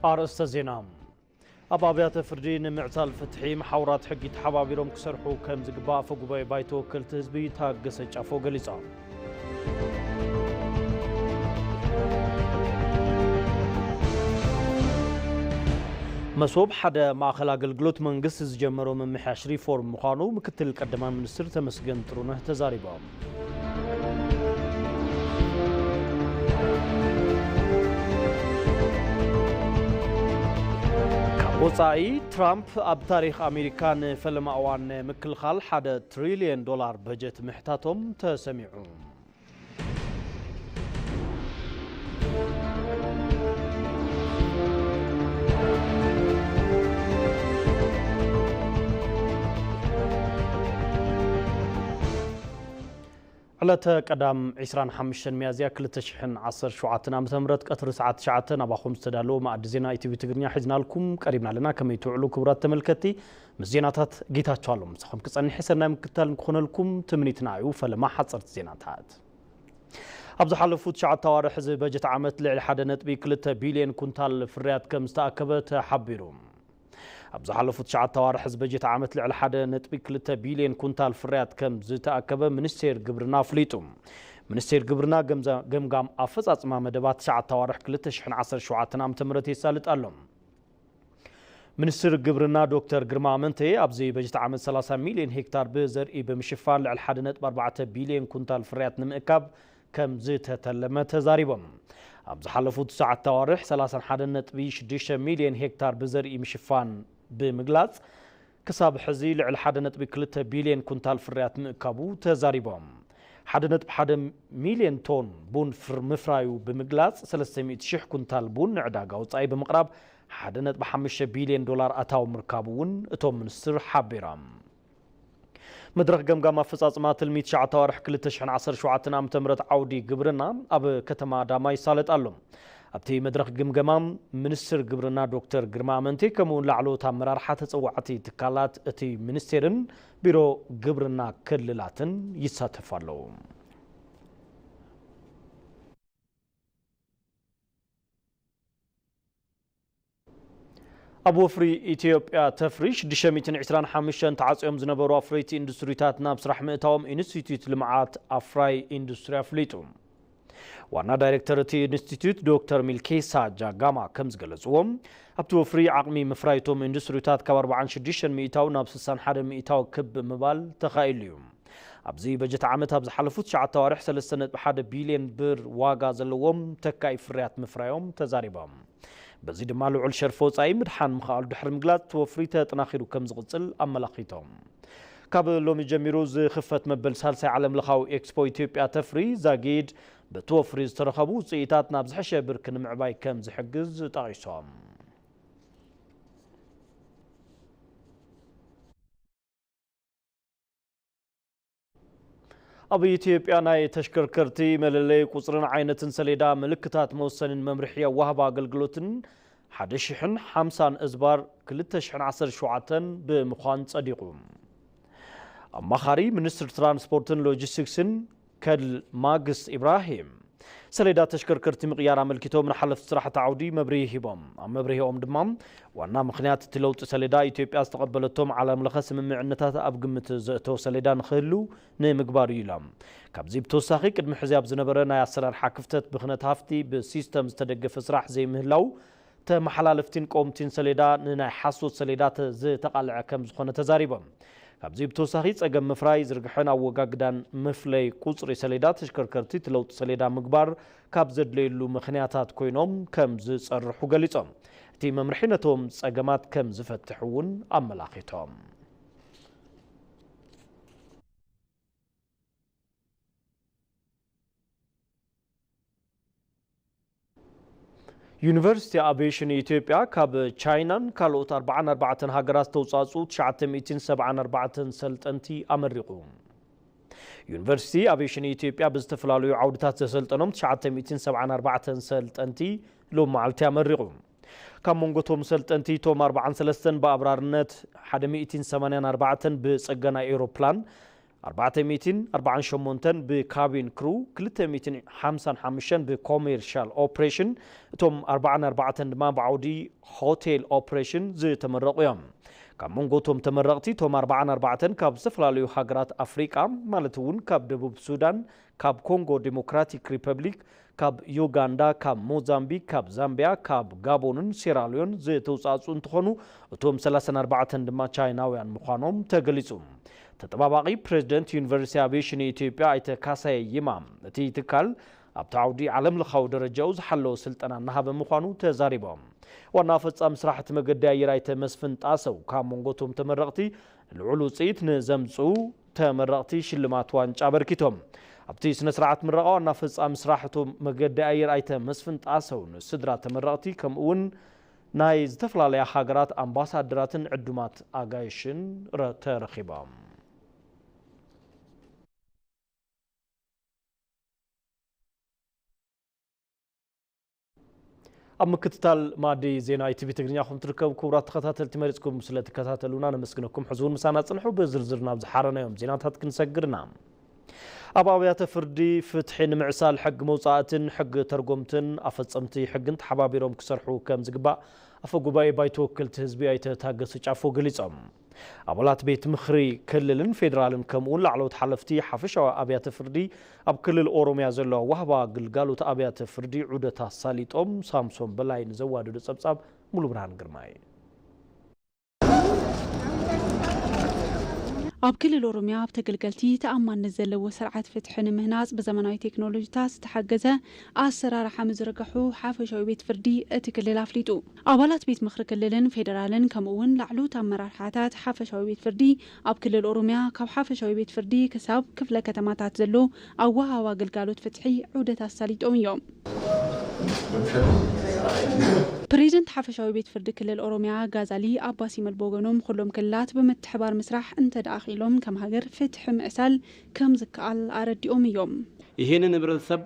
ኣርእስተ ዜና። ኣብ ኣብያተ ፍርዲ ንምዕታል ፍትሒ፣ መሓውራት ሕጊ ተሓባቢሮም ክሰርሑ ከም ዝግባእ ኣፈ ጉባኤ ባይቶ ወከልቲ ህዝቢ ታገሰ ጫፎ ገሊጾም። መሶብ ሓደ ማእኸል ኣገልግሎት መንግስቲ ዝጀመሮ ምምሕያሽ ሪፎርም ምዃኑ ምክትል ቀዳማይ ሚኒስትር ተመስገን ጥሩነህ ተዛሪቦም። ካብ ወጻኢ፣ ትራምፕ ኣብ ታሪኽ ኣሜሪካ ንፈለማ እዋን ንምክልኻል ሓደ ትሪልዮን ዶላር በጀት ምሕታቶም ተሰሚዑ። ዕለተ ቀዳም ዕስራን ሓሙሽተን ሚያዝያ ክልተ ሽሕን ዓሰርተ ሸውዓተን ዓመተ ምህረት ቀትሪ ሰዓት ትሽዓተ ናባኹም ዝተዳለወ መኣዲ ዜና ኢቲቪ ትግርኛ ሒዝናልኩም ቀሪብና ኣለና። ከመይ ትውዕሉ ክቡራት ተመልከትቲ? ምስ ዜናታት ጌታቸው ኣለሙ ምሳኹም ክጸንሕ ሰናይ ምክትታል ንክኾነልኩም ትምኒትና እዩ። ፈለማ ሓጸርቲ ዜናታት። ኣብ ዝሓለፉ ትሽዓተ ኣዋርሕ እዚ በጀት ዓመት ልዕሊ ሓደ ነጥቢ ክልተ ቢልዮን ኩንታል ፍርያት ከም ዝተኣከበ ተሓቢሩ። ኣብ ዝሓለፉ ትሽዓተ ኣዋርሕ እዚ በጀት ዓመት ልዕሊ ሓደ ነጥቢ ክልተ ቢልዮን ኩንታል ፍርያት ከም ዝተኣከበ ሚኒስቴር ግብርና ኣፍሊጡ። ሚኒስቴር ግብርና ገምዛ-፣ ገምጋም ኣፈጻጽማ መደባት ትሽዓተ ኣዋርሕ ክልተ ሽሕን ዓሰርተ ሸውዓተን ዓመተ ምህረት የሳልጥ ኣሎ። ሚኒስትር ግብርና ዶክተር ግርማ ኣመንቴ ኣብዚ በጀት ዓመት ሰላሳ ሚልዮን ሄክታር ብዘርኢ ብምሽፋን ልዕሊ ሓደ ነጥቢ ኣርባዕተ ቢልዮን ኩንታል ፍርያት ንምእካብ ከም ዝተተለመ ተዛሪቦም። ኣብ ዝሓለፉ ትሽዓተ ኣዋርሕ ሰላሳን ሓደን ነጥቢ ሽዱሽተ ሚልዮን ሄክታር ብዘርኢ ምሽፋን ብምግላጽ፣ ክሳብ ሕዚ ልዕሊ ሓደ ነጥቢ ክልተ ቢልዮን ኩንታል ፍርያት ምእካቡ ተዛሪቦም። ሓደ ነጥቢ ሓደ ሚልዮን ቶን ቡን ፍር-፣ ምፍራዩ ብምግላጽ፣ ሰለስተ ሚእቲ ሽሕ ኩንታል ቡን ንዕዳጋ ወጻኢ ብምቕራብ፣ ሓደ ነጥቢ ሓሙሽተ ቢልዮን ዶላር ኣታዊ ምርካቡ እውን እቶም ሚኒስትር ሓቢሮም። መድረኽ ገምጋም ኣፈጻጽማ ትልሚ ትሽዓተ ኣዋርሕ ክልተ ሽሕን ዓሰርተ ሸውዓተን ዓመተ ምህረት ዓውዲ ግብርና ኣብ ከተማ ኣዳማ ይሳለጥ ኣሎ። ኣብቲ መድረኽ ግምገማ፣ ሚኒስትር ግብርና ዶክተር ግርማ ኣመንቴ፣ ከምኡ እውን ላዕለዎት ኣመራርሓ ተጸዋዕቲ ትካላት እቲ ሚኒስቴርን ቢሮ ግብርና ክልላትን ይሳተፉ ኣለዉ። ኣብ ወፍሪ ኢትዮጵያ ተፍሪ ሽዱሽተ ሚእትን ዕስራን ሓሙሽተን ተዓጽዮም ዝነበሩ ኣፍረይቲ ኢንዱስትሪታት ናብ ስራሕ ምእታዎም ኢንስቲትዩት ልምዓት ኣፍራይ ኢንዱስትሪ ኣፍሊጡ። ዋና ዳይሬክተር እቲ ኢንስቲትዩት ዶክተር ሚልኬሳ ጃጋማ ከም ዝገለጽዎ፣ ኣብቲ ወፍሪ ዓቕሚ ምፍራይ እቶም ኢንዱስትሪታት ካብ ኣርባዓን ሽዱሽተን ሚእታዊ ናብ ስሳን ሓደ ሚእታዊ ክብ ምባል ተኻኢሉ እዩ። ኣብዚ በጀት ዓመት ኣብ ዝሓለፉ ትሽዓተ ኣዋርሕ ሰለስተ ነጥቢ ሓደ ቢልዮን ብር ዋጋ ዘለዎም ተካኢ ፍርያት ምፍራዮም ተዛሪቦም። በዚ ድማ ልዑል ሸርፊ ወጻኢ ምድሓን ምኽኣሉ ድሕሪ ምግላጽ፣ እቲ ወፍሪ ተጠናኺሩ ከም ዝቕጽል ኣመላኺቶም። ካብ ሎሚ ጀሚሩ ዝኽፈት መበል ሳልሳይ ዓለም ለኻዊ ኤክስፖ ኢትዮጵያ ተፍሪ ዛጊድ በቲ ወፍሪ ዝተረኸቡ ውጽኢታት ናብ ዝሐሸ ብርኪ ንምዕባይ ከም ዝሕግዝ ጠቒሶም። ኣብ ኢትዮጵያ ናይ ተሽከርከርቲ መለለዪ ቁጽርን ዓይነትን ሰሌዳ ምልክታት መወሰንን መምርሒ ኣዋህባ ኣገልግሎትን ሓደ ሽሕን ሓምሳን እዝባር ክልተ ሽሕን ዓሰርተ ሸውዓተን ብምዃን ጸዲቑ። ኣማኻሪ ሚኒስትሪ ትራንስፖርትን ሎጂስቲክስን ከድል ማግስ ኢብራሂም፣ ሰሌዳ ተሽከርከርቲ ምቕያር ኣመልኪቶም ንሓለፍቲ ስራሕቲ ዓውዲ መብርሂ ሂቦም። ኣብ መብርሂኦም ድማ፣ ዋና ምኽንያት እቲ ለውጢ ሰሌዳ፣ ኢትዮጵያ ዝተቐበለቶም ዓለም ለኸ ስምምዕነታት ኣብ ግምት ዘእተወ ሰሌዳ ንኽህሉ ንምግባር እዩ ኢሎም። ካብዚ ብተወሳኺ፣ ቅድሚ ሕዚ ኣብ ዝነበረ ናይ ኣሰራርሓ ክፍተት፣ ብኽነት ሃፍቲ ብሲስተም ዝተደገፈ ስራሕ ዘይምህላው፣ ተመሓላለፍቲን ቀወምቲን ሰሌዳ ንናይ ሓሶት ሰሌዳ ተ-፣ ዝተቓልዐ ከም ዝኾነ ተዛሪቦም። ካብዚ ብተወሳኺ፣ ጸገም ምፍራይ፣ ዝርግሐን ኣወጋግዳን መፍለይ ቁጽሪ ሰሌዳ ተሽከርከርቲ እቲ ለውጢ ሰሌዳ ምግባር ካብ ዘድለየሉ ምኽንያታት ኮይኖም ከም ዝጸርሑ ገሊጾም። እቲ መምርሒ ነቶም ጸገማት ከም ዝፈትሕ እውን ኣመላኺቶም። ዩኒቨርሲቲ ኣቪዬሽን ኢትዮጵያ ካብ ቻይናን ካልኦት ኣርባዓን ኣርባዕተን ሃገራት ዝተውጻእጹ ትሽዓተ ሚእትን ሰብዓን ኣርባዕተን ሰልጠንቲ ኣመሪቑ። ዩኒቨርሲቲ ኣቪዬሽን ኢትዮጵያ ብዝተፈላለዩ ዓውድታት ዘሰልጠኖም ትሽዓተ ሚእትን ሰብዓን ኣርባዕተን ሰልጠንቲ ሎም መዓልቲ ኣመሪቑ። ካብ መንጎ እቶም ሰልጠንቲ እቶም ኣርባዓን ሰለስተን ብኣብራርነት፣ ሓደ ሚእትን ሰማንያን ኣርባዕተን ብጽገና ኤውሮፕላን፣ ኣርባዕተ ሚእትን ኣርባዓን ሸሞንተን ብካቢን ክሩ፣ ክልተ ሚእትን ሓምሳን ሓሙሽተን ብኮሜርሻል ኦፕሬሽን፣ እቶም ኣርባዓን ኣርባዕተን ድማ ብዓውዲ ሆቴል ኦፕሬሽን ዝተመረቑ እዮም። ካብ መንጎ እቶም ተመረቕቲ፣ እቶም ኣርባዓን ኣርባዕተን ካብ ዝተፈላለዩ ሃገራት ኣፍሪቃ፣ ማለት እውን ካብ ደቡብ ሱዳን፣ ካብ ኮንጎ ዲሞክራቲክ ሪፐብሊክ፣ ካብ ዩጋንዳ፣ ካብ ሞዛምቢክ፣ ካብ ዛምቢያ፣ ካብ ጋቦንን ሴራሊዮን ዝተውፃእፁ እንትኾኑ፣ እቶም ሰላሳን ኣርባዕተን ድማ ቻይናውያን ምዃኖም ተገሊፁ። ተጠባባቒ ፕሬዚደንት ዩኒቨርሲቲ ኣቪዬሽን ኢትዮጵያ ኣይተ ካሳየ ይማ፣ እቲ ትካል ኣብቲ ዓውዲ ዓለም ለኻዊ ደረጃኡ ዝሓለወ ስልጠና እናሃበ ምዃኑ ተዛሪቦም። ዋና ፈጻሚ ስራሕ እቲ መገዲ ኣየር ኣይተ መስፍን ጣሰው፣ ካብ መንጎ እቶም ተመረቕቲ ልዑል ውፅኢት ንዘምፅኡ ተመረቕቲ ሽልማት ዋንጫ ኣበርኪቶም። ኣብቲ ስነ ስርዓት ምረቓ ዋና ፈጻሚ ስራሕ እቶም መገዲ ኣየር ኣይተ መስፍን ጣሰው፣ ንስድራ ተመረቕቲ ከምኡ እውን ናይ ዝተፈላለያ ሃገራት ኣምባሳደራትን ዕዱማት ኣጋይሽን ረ-፣ ተረኺቦም። ኣብ ምክትታል ማዕዲ ዜና ኢቲቪ ትግርኛ ኹም ትርከቡ ክቡራት ተኸታተልቲ፣ መሪጽኩም ስለ ትከታተሉና ነመስግነኩም። ሕዚ እውን ምሳና ጽንሑ። ብዝርዝር ናብ ዝሓረናዮም ዜናታት ክንሰግርና። ኣብ ኣብያተ ፍርዲ ፍትሒ ንምዕሳል ሕጊ መውጻእትን ሕጊ ተርጎምትን ኣፈጸምቲ ሕግን ተሓባቢሮም ክሰርሑ ከም ዝግባእ ኣፈ ጉባኤ ባይቶ ወከልቲ ህዝቢ ኣይተ ታገሰ ጫፎ ገሊጾም። ኣባላት ቤት ምኽሪ ክልልን ፌዴራልን ከምኡ እውን ላዕለዎት ሓለፍቲ ሓፈሻዊ ኣብያተ ፍርዲ ኣብ ክልል ኦሮሚያ ዘለዋ ዋህባ ግልጋሎት ኣብያተ ፍርዲ ዑደት ኣሳሊጦም። ሳምሶን በላይ ንዘዋደዶ ጸብጻብ ሙሉ ብርሃን ግርማይ። ኣብ ክልል ኦሮሚያ ኣብ ተገልገልቲ ተኣማንነት ዘለዎ ስርዓት ፍትሒ ንምህናጽ ብዘመናዊ ቴክኖሎጂታት ዝተሓገዘ ኣሰራርሓ ምዝርጋሑ ሓፈሻዊ ቤት ፍርዲ እቲ ክልል ኣፍሊጡ። ኣባላት ቤት ምኽሪ ክልልን ፌደራልን ከምኡ እውን ላዕለዎት ኣመራርሓታት ሓፈሻዊ ቤት ፍርዲ ኣብ ክልል ኦሮሚያ ካብ ሓፈሻዊ ቤት ፍርዲ ክሳብ ክፍለ ከተማታት ዘሎ ኣወሃህባ ግልጋሎት ፍትሒ ዑደት ኣሳሊጦም እዮም። ፕሬዚደንት ሓፈሻዊ ቤት ፍርዲ ክልል ኦሮሚያ ጋዛሊ ኣባ ሲመል ቦገኖም፣ ኩሎም ክልላት ብምትሕባር ምስራሕ እንተደኣ ክኢሎም ከም ሃገር ፍትሒ ምዕሳል ከም ዝከኣል ኣረዲኦም እዮም። ይሄንን ህብረተሰብ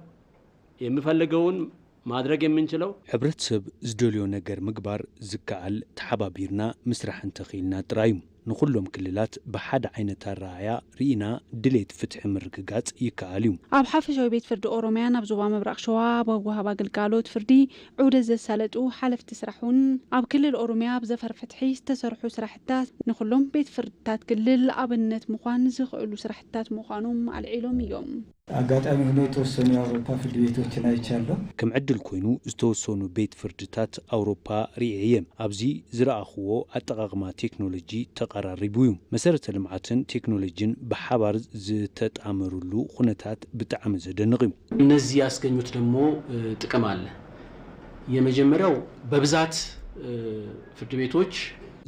የሚፈልገውን ማድረግ የምንችለው ሕብረተሰብ ዝደልዮ ነገር ምግባር ዝከኣል ተሓባቢርና ምስራሕ እንተኽኢልና ጥራይ እዩ። ንኹሎም ክልላት ብሓደ ዓይነት ኣረኣእያ ርኢና ድሌት ፍትሒ ምርግጋጽ ይከኣል እዩ። ኣብ ሓፈሻዊ ቤት ፍርዲ ኦሮሚያን ኣብ ዞባ ምብራቕ ሸዋ ኣብ ኣወሃባ ግልጋሎት ፍርዲ ዑደት ዘሳለጡ ሓለፍቲ ስራሕ እውን ኣብ ክልል ኦሮሚያ ኣብ ዘፈር ፍትሒ ዝተሰርሑ ስራሕታት ንኹሎም ቤት ፍርድታት ክልል ኣብነት ምዃን ዝኽእሉ ስራሕታት ምዃኖም ኣልዒሎም እዮም። አጋጣሚ ሆኖ የተወሰኑ የአውሮፓ ፍርድ ቤቶችን አይቻለሁ። ከም ዕድል ኮይኑ ዝተወሰኑ ቤት ፍርድታት ኣውሮፓ ርኤ እየ። ኣብዚ ዝረኣኽዎ ኣጠቓቕማ ቴክኖሎጂ ተቐራሪቡ እዩ። መሰረተ ልምዓትን ቴክኖሎጂን ብሓባር ዝተጣመሩሉ ኩነታት ብጣዕሚ ዘደንቕ እዩ። እነዚህ ያስገኙት ደግሞ ጥቅም አለ። የመጀመሪያው በብዛት ፍርድ ቤቶች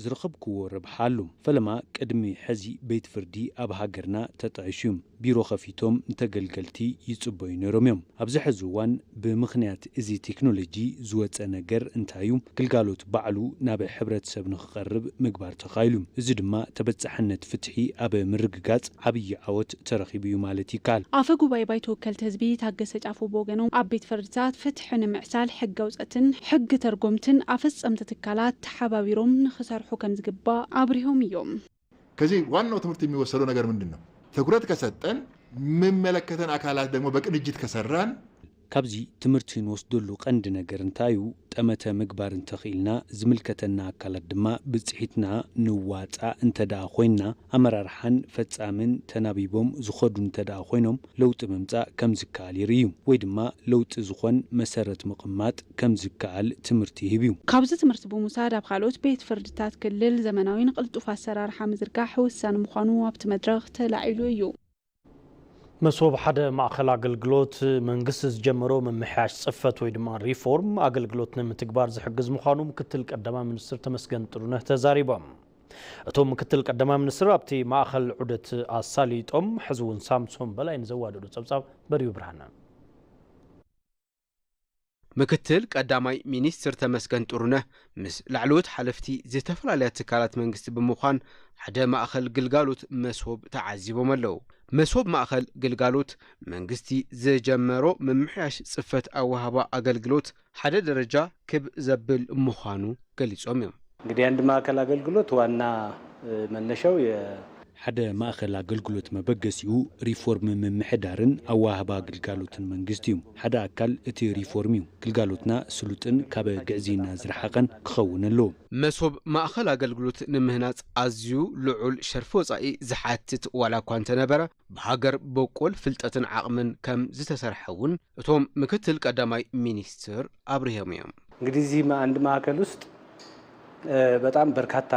ዝረኸብክዎ ረብሓ ኣሎ። ፈለማ ቅድሚ ሕዚ ቤት ፍርዲ ኣብ ሃገርና ተጣይሹ እዩ። ቢሮ ከፊቶም ንተገልገልቲ ይጽበዩ ነይሮም እዮም። ኣብዚ ሕዚ እዋን ብምኽንያት እዚ ቴክኖሎጂ ዝወጸ ነገር እንታይ እዩ? ግልጋሎት ባዕሉ ናብ ሕብረተሰብ ንኽቐርብ ምግባር ተኻኢሉ። እዚ ድማ ተበጻሕነት ፍትሒ ኣብ ምርግጋጽ ዓብዪ ዓወት ተረኺቡ እዩ ማለት ይከኣል። ኣፈ ጉባኤ ባይቶ ወከልቲ ህዝቢ ታገሰ ጫፎ ብወገኖም ኣብ ቤት ፍርድታት ፍትሒ ንምዕሳል ሕጊ ኣውጸእትን ሕጊ ተርጎምትን ኣፈጸምቲ ትካላት ተሓባቢሮም ንኽሰርሑ ከም ዝግባእ ኣብሪሆም እዮም። ከዚህ ዋናው ትምህርት የሚወሰደው ነገር ምንድን ነው? ትኩረት ከሰጠን፣ የሚመለከተን አካላት ደግሞ በቅንጅት ከሰራን። ካብዚ ትምህርቲ ንወስደሉ ቀንዲ ነገር እንታይ እዩ? ጠመተ ምግባር እንተኽኢልና፣ ዝምልከተና ኣካላት ድማ ብፅሒትና ንዋፃእ እንተ ደኣ ኮይንና፣ ኣመራርሓን ፈፃምን ተናቢቦም ዝኸዱ እንተ ደኣ ኮይኖም፣ ለውጢ ምምፃእ ከም ዝከኣል የርኢ እዩ። ወይ ድማ ለውጢ ዝኾን መሰረት ምቕማጥ ከም ዝከኣል ትምህርቲ ይህብ እዩ። ካብዚ ትምህርቲ ብምውሳድ ኣብ ካልኦት ቤት ፍርድታት ክልል ዘመናዊን ቅልጡፍ ኣሰራርሓ ምዝርጋሕ ወሳኒ ምዃኑ ኣብቲ መድረኽ ተላዒሉ እዩ። መሶብ ሓደ ማእኸል ኣገልግሎት መንግስቲ ዝጀመሮ ምምሕያሽ ጽፈት ወይ ድማ ሪፎርም ኣገልግሎት ንምትግባር ዝሕግዝ ምዃኑ ምክትል ቀዳማይ ሚኒስትር ተመስገን ጥሩነህ ተዛሪቦም። እቶም ምክትል ቀዳማይ ሚኒስትር ኣብቲ ማእኸል ዑደት ኣሳሊጦም። ሕዚ እውን ሳምሶን በላይ ንዘዋደዶ ጸብጻብ በሪሁ ብርሃነ። ምክትል ቀዳማይ ሚኒስትር ተመስገን ጥሩነህ ምስ ላዕለዎት ሓለፍቲ ዝተፈላለያ ትካላት መንግስቲ ብምዃን ሓደ ማእኸል ግልጋሎት መሶብ ተዓዚቦም ኣለዉ። መሶብ ማእኸል ግልጋሎት መንግስቲ ዝጀመሮ ምምሕያሽ ጽፈት ኣወሃባ ኣገልግሎት ሓደ ደረጃ ክብ ዘብል ምዃኑ ገሊጾም እዮም። እንግዲህ አንድ ማዕከል አገልግሎት ዋና መነሻው የ ሓደ ማእኸል ኣገልግሎት መበገሲኡ ሪፎርም ምምሕዳርን ኣወሃህባ ግልጋሎትን መንግስቲ እዩ። ሓደ ኣካል እቲ ሪፎርም እዩ። ግልጋሎትና ስሉጥን ካብ ግዕዝይና ዝረሓቐን ክኸውን ኣለዎ። መሶብ ማእኸል ኣገልግሎት ንምህናፅ ኣዝዩ ልዑል ሸርፊ ወፃኢ ዝሓትት ዋላ እኳ እንተነበረ፣ ብሃገር በቆል ፍልጠትን ዓቕምን ከም ዝተሰርሐ እውን እቶም ምክትል ቀዳማይ ሚኒስትር ኣብሪሆም እዮም። እንግዲህ እዚህ አንድ ማዕከል ውስጥ በጣም በርካታ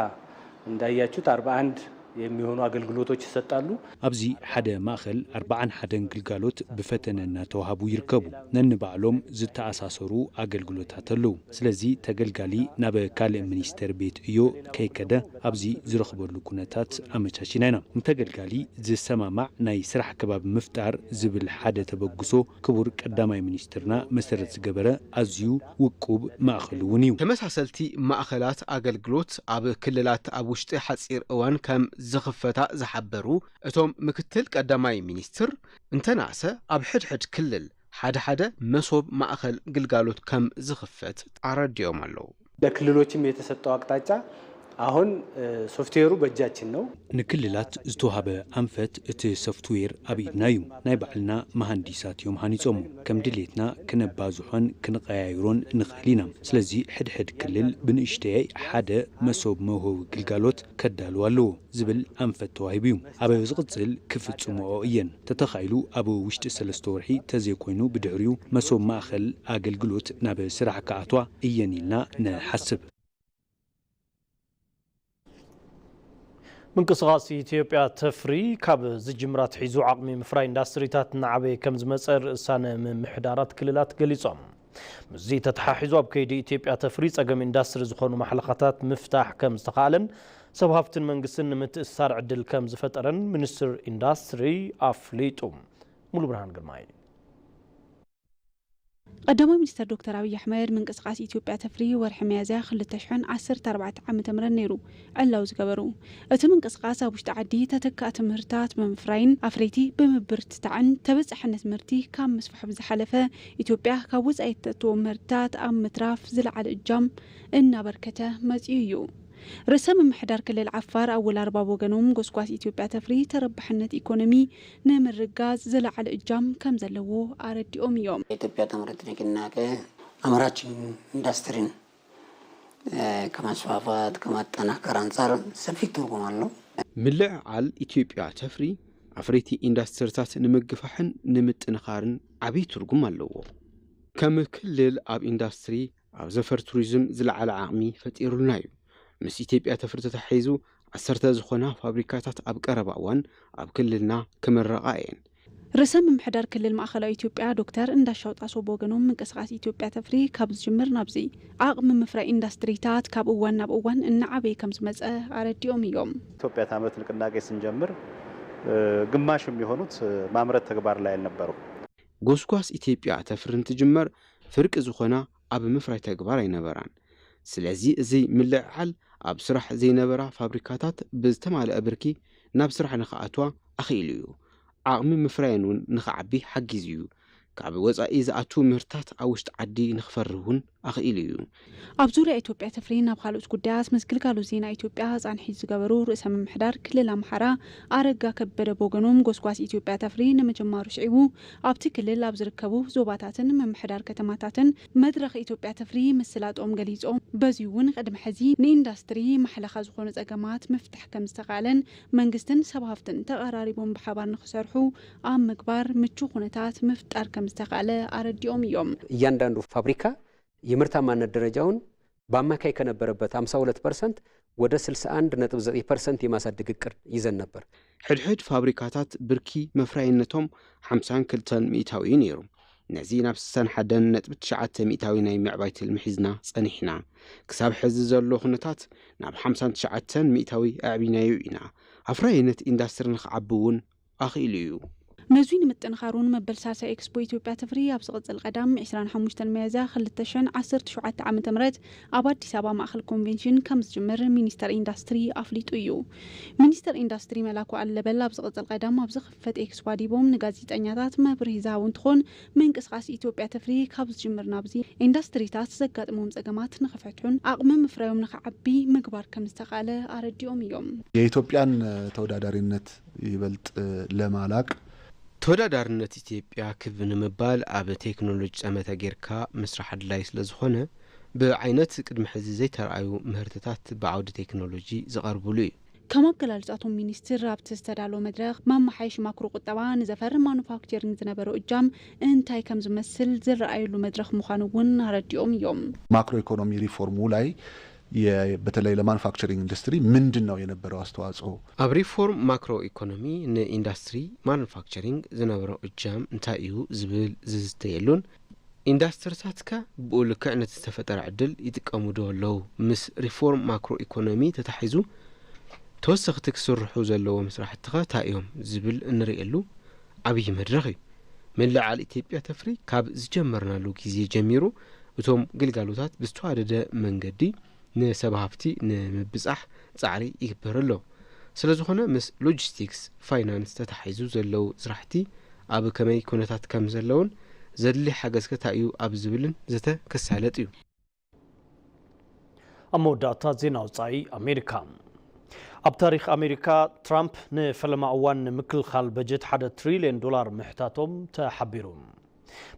እንዳያችሁት አርባ አንድ የሚሆኑ አገልግሎቶች ይሰጣሉ። ኣብዚ ሓደ ማእኸል ኣርባዓን ሓደን ግልጋሎት ብፈተነ እናተዋህቡ ይርከቡ። ነንባዕሎም ዝተኣሳሰሩ ኣገልግሎታት ኣለዉ። ስለዚ ተገልጋሊ ናብ ካልእ ሚኒስተር ቤት ዕዮ ከይከደ ኣብዚ ዝረኽበሉ ኩነታት ኣመቻቺና ኢና። ንተገልጋሊ ዝሰማማዕ ናይ ስራሕ ከባቢ ምፍጣር ዝብል ሓደ ተበግሶ ክቡር ቀዳማይ ሚኒስትርና መሰረት ዝገበረ ኣዝዩ ውቁብ ማእኸል እውን እዩ። ተመሳሰልቲ ማእኸላት ኣገልግሎት ኣብ ክልላት ኣብ ውሽጢ ሓፂር እዋን ከም ዝኽፈታ ዝሓበሩ እቶም ምክትል ቀዳማይ ሚኒስትር፣ እንተናእሰ ኣብ ሕድሕድ ክልል ሓደ ሓደ መሶብ ማእኸል ግልጋሎት ከም ዝኽፈት ኣረዲኦም ኣለዉ። ለክልሎችም የተሰጠው አቅጣጫ አሁን ሶፍትዌሩ በእጃችን ነው። ንክልላት ዝተዋህበ ኣንፈት እቲ ሶፍትዌር ኣብ ኢድና እዩ። ናይ ባዕልና መሃንዲሳት እዮም ሃኒጾሞ። ከም ድሌትና ክነባዝሖን ክንቐያይሮን ንኽእል ኢና። ስለዚ ሕድሕድ ክልል ብንእሽተያይ ሓደ መሶብ መውሃቢ ግልጋሎት ከዳልው ኣለዎ ዝብል ኣንፈት ተዋሂቡ እዩ። ኣብ ዝቕጽል ክፍጽምኦ እየን። ተተኻኢሉ ኣብ ውሽጢ ሰለስተ ወርሒ ተዘይኮይኑ ብድሕሪኡ መሶብ ማእኸል ኣገልግሎት ናብ ስራሕ ክኣትዋ እየን ኢልና ንሓስብ። ምንቅስቓስ ኢትዮጵያ ተፍሪ ካብ ዝጅምር ኣትሒዙ ዓቕሚ ምፍራይ ኢንዳስትሪታት እናዓበየ ከም ዝመፀ ርእሳነ ምምሕዳራት ክልላት ገሊፆም። ምስዚ ተተሓሒዙ ኣብ ከይዲ ኢትዮጵያ ተፍሪ ፀገም ኢንዳስትሪ ዝኾኑ ማሕለኻታት ምፍታሕ ከም ዝተኻኣለን ሰብ ሃፍትን መንግስትን ንምትእስሳር ዕድል ከም ዝፈጠረን ሚኒስትር ኢንዳስትሪ ኣፍሊጡ። ሙሉ ብርሃን ግርማይ። ቀዳማይ ሚኒስተር ዶክተር ኣብይ ኣሕመድ ምንቅስቃስ ኢትዮጵያ ተፍሪ ወርሒ ሚያዝያ ክልተ ሽሕን ዓሰርተ ኣርባዕተ ዓመተ ምህረት ነይሩ ዕላዊ ዝገበሩ። እቲ ምንቅስቃስ ኣብ ውሽጢ ዓዲ ተተካእቲ ምህርታት ብምፍራይን ኣፍረይቲ ብምብርትታዕን ተበፃሕነት ምህርቲ ካብ ምስፋሕ ብዝሓለፈ ኢትዮጵያ ካብ ወፃኢ እተእትዎም ምህርትታት ኣብ ምትራፍ ዝለዓለ እጃም እናበርከተ መፂኡ እዩ። ርእሰ ምምሕዳር ክልል ዓፋር ኣወል ኣርባ ብወገኖም ጎስጓስ ኢትዮጵያ ተፍሪ ተረባሕነት ኢኮኖሚ ንምርጋፅ ዝለዓለ እጃም ከም ዘለዎ ኣረዲኦም እዮም። የኢትዮጵያ ታምርት ንቅናቄ ኣምራች ኢንዱስትሪን ከማስፋፋት ከማጠናከር ኣንፃር ሰፊ ትርጉም ኣሎ። ምልዕዓል ኢትዮጵያ ተፍሪ ኣፍረይቲ ኢንዱስትሪታት ንምግፋሕን ንምጥንኻርን ዓብዪ ትርጉም ኣለዎ። ከም ክልል ኣብ ኢንዱስትሪ ኣብ ዘፈር ቱሪዝም ዝለዓለ ዓቕሚ ፈጢሩልና እዩ። ምስ ኢትዮጵያ ተፍሪ ተታሒዙ ዓሰርተ ዝኾና ፋብሪካታት ኣብ ቀረባ እዋን ኣብ ክልልና ክምረቓ እየን። ርእሰ ምምሕዳር ክልል ማእኸላዊ ኢትዮጵያ ዶክተር እንዳሻው ጣሰው ብወገኖም ምንቅስቃስ ኢትዮጵያ ተፍሪ ካብ ዝጅምር ናብዚ ዓቕሚ ምፍራይ ኢንዳስትሪታት ካብ እዋን ናብ እዋን እናዓበየ ከም ዝመፀ ኣረዲኦም እዮም። ኢትዮጵያ ታምርት ንቅናቄ ስንጀምር ግማሽ የሚሆኑት ማምረት ተግባር ላይ አልነበሩም። ጎስጓስ ኢትዮጵያ ተፍሪ እንትጅመር ፍርቂ ዝኾና ኣብ ምፍራይ ተግባር ኣይነበራን። ስለዚ እዚ ምልዕዓል ኣብ ስራሕ ዘይነበራ ፋብሪካታት ብዝተማልአ ብርኪ ናብ ስራሕ ንኽኣትዋ ኣኽኢሉ እዩ። ዓቕሚ ምፍራየን እውን ንኽዓቢ ሓጊዙ እዩ። ካብ ወፃኢ ዝኣትዉ ምህርትታት ኣብ ውሽጢ ዓዲ ንኽፈሪ እውን ኣኽኢሉ እዩ። ኣብ ዙርያ ኢትዮጵያ ተፍሪ ናብ ካልኦት ጉዳያት ምስ ግልጋሎት ዜና ኢትዮጵያ ፃንሒት ዝገበሩ ርእሰ ምምሕዳር ክልል ኣምሓራ ኣረጋ ከበደ ብወገኖም ጎስጓስ ኢትዮጵያ ተፍሪ ንምጅማሩ ስዒቡ ኣብቲ ክልል ኣብ ዝርከቡ ዞባታትን ምምሕዳር ከተማታትን መድረኽ ኢትዮጵያ ተፍሪ ምስላጦም ገሊፆም። በዚ እውን ቅድሚ ሕዚ ንኢንዳስትሪ ማሕለኻ ዝኾኑ ፀገማት ምፍታሕ ከም ዝተኻኣለን መንግስትን ሰብ ሃፍትን ተቐራሪቦም ብሓባር ንክሰርሑ ኣብ ምግባር ምቹ ኩነታት ምፍጣር ከም ዝተኻእለ ኣረዲኦም እዮም። እያንዳንዱ ፋብሪካ የምርታማነት ደረጃውን በአማካይ ከነበረበት ሃምሳ ሁለት ፐርሰንት ወደ ስልሳ አንድ ነጥብ ዘጠኝ ፐርሰንት የማሳደግ እቅድ ይዘን ነበር። ሕድሕድ ፋብሪካታት ብርኪ መፍራይነቶም ሓምሳን ክልተን ሚእታዊ ነይሩ። ነዚ ናብ ስሳን ሓደን ነጥቢ ትሽዓተ ሚእታዊ ናይ ምዕባይ ትልሚ ሒዝና ጸኒሕና። ክሳብ ሕዚ ዘሎ ኩነታት ናብ ሓምሳን ትሽዓተን ሚእታዊ ኣዕቢናዮ ኢና። ኣፍራይነት ኢንዳስትሪ ንኽዓቢ እውን ኣኽኢሉ እዩ። ነዙይ ንምጥንኻሩን መበል ሳልሳይ ኤክስፖ ኢትዮጵያ ተፍሪ ኣብ ዝቕጽል ቀዳም ዕስራን ሓሙሽተን ሚያዝያ ክልተ ሽሕን ዓሰርተ ሸውዓተ ዓመተ ምህረት ኣብ ኣዲስ ኣበባ ማእኸል ኮንቬንሽን ከም ዝጅምር ሚኒስተር ኢንዳስትሪ ኣፍሊጡ እዩ። ሚኒስተር ኢንዳስትሪ መላኩ ኣለበል ኣብ ዝቕጽል ቀዳም ኣብ ዝኽፈት ኤክስፖ ኣዲቦም ንጋዜጠኛታት መብርሂ ዝሃቡ እንትኾን፣ ምንቅስቓስ ኢትዮጵያ ተፍሪ ካብ ዝጅምር ናብዚ ኢንዳስትሪታት ዘጋጥሞም ጸገማት ንኽፈትሑን ዓቕሚ ምፍራዮም ንኽዓቢ ምግባር ከም ዝተኻእለ ኣረዲኦም እዮም። የኢትዮጵያን ተወዳዳሪነት ይበልጥ ለማላቅ ተወዳዳርነት ኢትዮጵያ ክብ ንምባል ኣብ ቴክኖሎጂ ጠመተ ጌርካ ምስራሕ ኣድላይ ስለ ዝኾነ፣ ብዓይነት ቅድሚ ሕዚ ዘይተራእዩ ምህርትታት ብዓውዲ ቴክኖሎጂ ዝቐርብሉ እዩ። ከም ኣገላልጻ እቶም ሚኒስትር፣ ኣብቲ ዝተዳለወ መድረኽ መመሓየሺ ማክሮ ቁጠባ ንዘፈሪ ማኑፋክቸሪንግ ዝነበሮ እጃም እንታይ ከም ዝመስል ዝረኣየሉ መድረኽ ምዃኑ እውን ኣረዲኦም እዮም። ማክሮ ኢኮኖሚ ሪፎርሙ ላይ የ- በተለይ ለማኑፋክቸሪንግ ኢንዱስትሪ ምንድን ነው የነበረው አስተዋጽኦ? ኣብ ሪፎርም ማክሮ ኢኮኖሚ ንኢንዳስትሪ ማኑፋክቸሪንግ ዝነበሮ እጃም እንታይ እዩ ዝብል ዝዝተየሉን፣ ኢንዳስትሪታትከ ብኡ ልክዕ ነቲ ዝተፈጠረ ዕድል ይጥቀሙ ዶ ኣለዉ? ምስ ሪፎርም ማክሮ ኢኮኖሚ ተታሒዙ ተወሰኽቲ ክስርሑ ዘለዎም ስራሕትኸ እንታይ እዮም ዝብል እንርእየሉ ዓብዪ መድረኽ እዩ። ምልዕዓል ኢትዮጵያ ተፍሪ ካብ ዝጀመርናሉ ግዜ ጀሚሩ እቶም ግልጋሎታት ብዝተዋደደ መንገዲ ንሰብ ሃፍቲ ንምብጻሕ ጻዕሪ ይግበር ኣሎ። ስለዝኾነ ምስ ሎጂስቲክስ ፋይናንስ ተታሒዙ ዘለዉ ስራሕቲ ኣብ ከመይ ኩነታት ከም ዘለውን ዘድሊ ሓገዝ ከ እንታይ እዩ ኣብ ዝብልን ዘተ ክሳለጥ እዩ። ኣብ መወዳእታ ዜና ወጻኢ ኣሜሪካ። ኣብ ታሪኽ ኣሜሪካ ትራምፕ ንፈለማ እዋን ንምክልኻል በጀት ሓደ ትሪልዮን ዶላር ምሕታቶም ተሓቢሩ።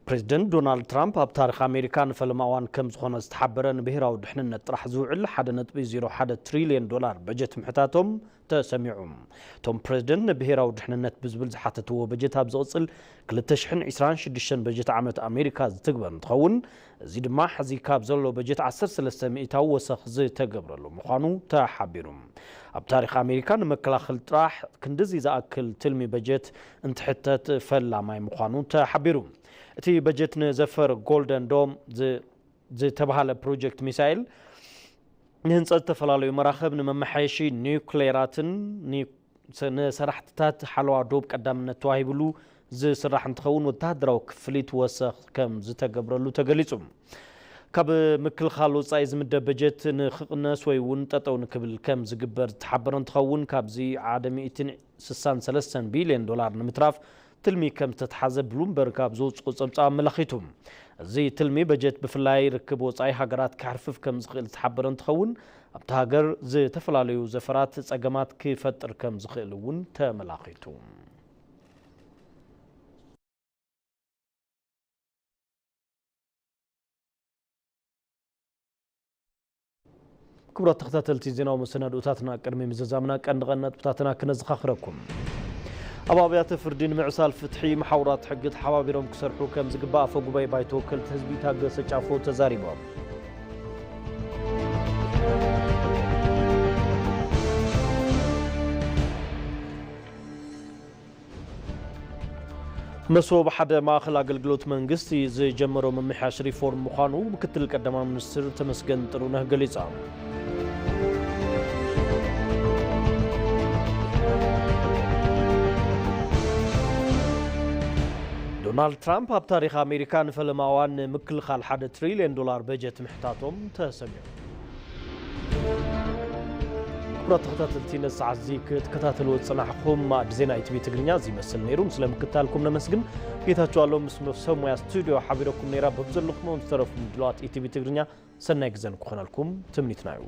ፕሬዚደንት ዶናልድ ትራምፕ ኣብ ታሪኽ ኣሜሪካ ንፈለማ እዋን ከም ዝኾነ ዝተሓበረ ንብሄራዊ ድሕንነት ጥራሕ ዝውዕል ሓደ ነጥቢ ዜሮ ሓደ ትሪልዮን ዶላር በጀት ምሕታቶም ተሰሚዑ። እቶም ፕሬዚደንት ንብሄራዊ ድሕንነት ብዝብል ዝሓተትዎ በጀት ኣብ ዝቕፅል ክልተ ሽሕን ዕስራን ሽዱሽተን በጀት ዓመት ኣሜሪካ ዝትግበር እንትኸውን፣ እዚ ድማ ሕዚ ካብ ዘሎ በጀት ዓሰርተ ሰለስተ ሚእታዊ ወሰኽ ዝተገብረሉ ምዃኑ ተሓቢሩ። ኣብ ታሪኽ ኣሜሪካ ንመከላኸሊ ጥራሕ ክንድዚ ዝኣክል ትልሚ በጀት እንትሕተት ፈላማይ ምዃኑ ተሓቢሩ። እቲ በጀት ንዘፈር ጎልደን ዶም ዝ- ዝተባህለ ፕሮጀክት ሚሳይል፣ ንህንፀት ዝተፈላለዩ መራኸብ፣ ንመመሓየሺ ኒውክሌራትን ኒ- ንሰራሕትታት ሓለዋ ዶብ ቀዳምነት ተዋሂብሉ ዝስራሕ እንትኸውን፣ ወተሃደራዊ ክፍሊት ወሰኽ ከም ዝተገብረሉ ተገሊፁ። ካብ ምክልኻል ወፃኢ ዝምደብ በጀት ንክቕነስ ወይ እውን ጠጠው ንክብል ከም ዝግበር ዝተሓበረ እንትኸውን፣ ካብዚ ሓደ ሚእትን ስሳን ሰለስተን ቢልዮን ዶላር ንምትራፍ ትልሚ ከም ዝተትሓዘ ብሉምበርግ ኣብ ዘውፅኦ ፀብፃብ ኣመላኺቱ። እዚ ትልሚ በጀት ብፍላይ ርክብ ወፃኢ ሃገራት ከሕርፍፍ ከም ዝኽእል ዝተሓበረ እንትኸውን፣ ኣብታ ሃገር ዝተፈላለዩ ዘፈራት ፀገማት ክፈጥር ከም ዝኽእል እውን ተመላኺቱ። ክቡራት ተኸታተልቲ ዜናዊ መሰናድኦታትና፣ ቅድሚ ምዝዛምና ቀንዲ ቀንዲ ነጥብታትና ክነዘኻኽረኩም። ኣብ ኣብያተ ፍርዲ ንምዕሳል ፍትሒ መሓውራት ሕጊ ተሓባቢሮም ክሰርሑ ከም ዝግባእ ኣፈ ጉባኤ ባይቶ ወከልቲ ህዝቢ ታገሰ ጫፎ ተዛሪቦም። መሶብ ሓደ ማእኸል ኣገልግሎት መንግስቲ ዝጀመሮ ምምሕያሽ ሪፎርም ምዃኑ ምክትል ቀዳማይ ሚኒስትር ተመስገን ጥሩነህ ገሊጻ። ዶናልድ ትራምፕ ኣብ ታሪኽ ኣሜሪካ ንፈለማ እዋን ንምክልኻል ሓደ ትሪልዮን ዶላር በጀት ምሕታቶም ተሰሚዑ። ክቡራት ተኸታተልቲ፣ ነዚ ሰዓት እዚ ክትከታተልዎ ዝጸናሕኹም ማዕዲ ዜና ኢቲቪ ትግርኛ እዚ ይመስል ነይሩ። ስለ ምክትታልኩም ነመስግን። ጌታቸው ኣለሙ ምስ ሰብ ሞያ ስቱድዮ ሓቢረኩም ነይራ። በብዘለኹም ኣብ ዝተረፉ ምድላዋት ኢቲቪ ትግርኛ ሰናይ ግዘ ንክኾነልኩም ትምኒትና እዩ።